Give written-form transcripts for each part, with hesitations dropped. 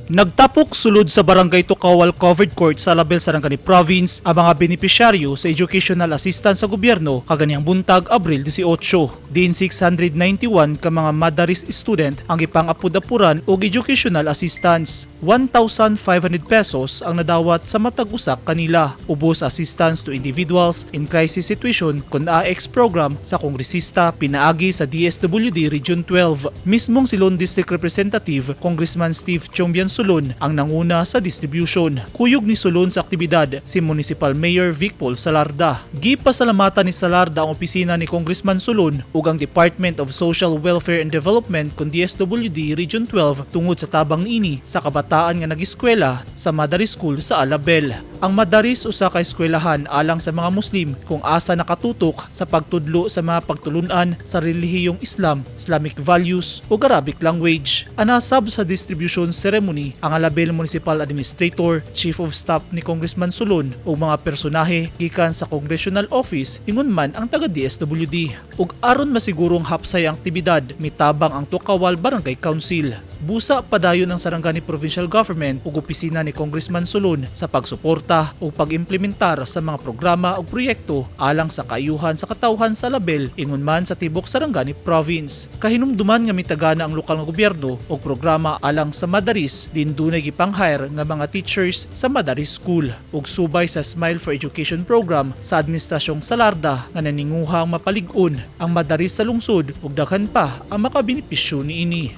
Nagtapok sulod sa Barangay Tocawal Covered Court sa Alabel, Sarangani Province ang mga benepisyaryo sa educational assistance sa gobyerno kaganihang buntag, Abril 18. Diin 691 ka mga Madaris student ang gipang-apud-apuran og educational assistance. 1,500 pesos ang nadawat sa matag usa kanila. Ubos Assistance to Individuals in Crisis Situation kon AX program sa kongresista pinaagi sa DSWD Region 12. Mismong Silon District Representative Congressman Steve Chiongbian Solon ang nanguna sa distribution. Kuyog ni Solon sa aktibidad si Municipal Mayor Vic Paul Salarda. Gipasalamatan ni Salarda ang opisina ni Congressman Solon ug ang Department of Social Welfare and Development kon DSWD Region 12 tungod sa tabang niini sa kabataan nga nag-eskwela sa Madaris School sa Alabel. Ang Madaris usa ka eskwelahan alang sa mga Muslim kung asa nakatutok sa pagtudlo sa mga pagtulunan sa relihiyong Islam, Islamic values ug Arabic language. Anasab sa distribution ceremony ang Alabel Municipal Administrator, Chief of Staff ni Congressman Solon ug mga personahe gikan sa Congressional Office, ingon man ang taga DSWD. Ug aron masigurong hapsay ang aktibidad, mitabang ang Tocawal Barangay Council. Busa padayon ang Sarangani Provincial Government ug opisina ni Congressman Solon sa pagsuporta ug pag-implementar sa mga programa ug proyekto alang sa kaayuhan sa katawhan sa Alabel, ingon man sa tibok Sarangani Province. Kahinumduman nga mitagana ang lokal nga gobyerno og programa alang sa Madaris din dunay gipang-hire nga mga teachers sa Madaris School ug subay sa Smile for Education program sa administrasyong Salarda nga naninguhang mapalig-on ang Madaris sa lungsod ug daghan pa ang makabenepisyo niini.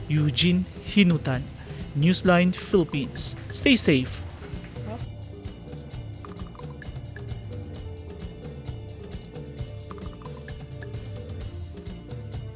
Eugene Hinutan, Newsline Philippines. Stay safe.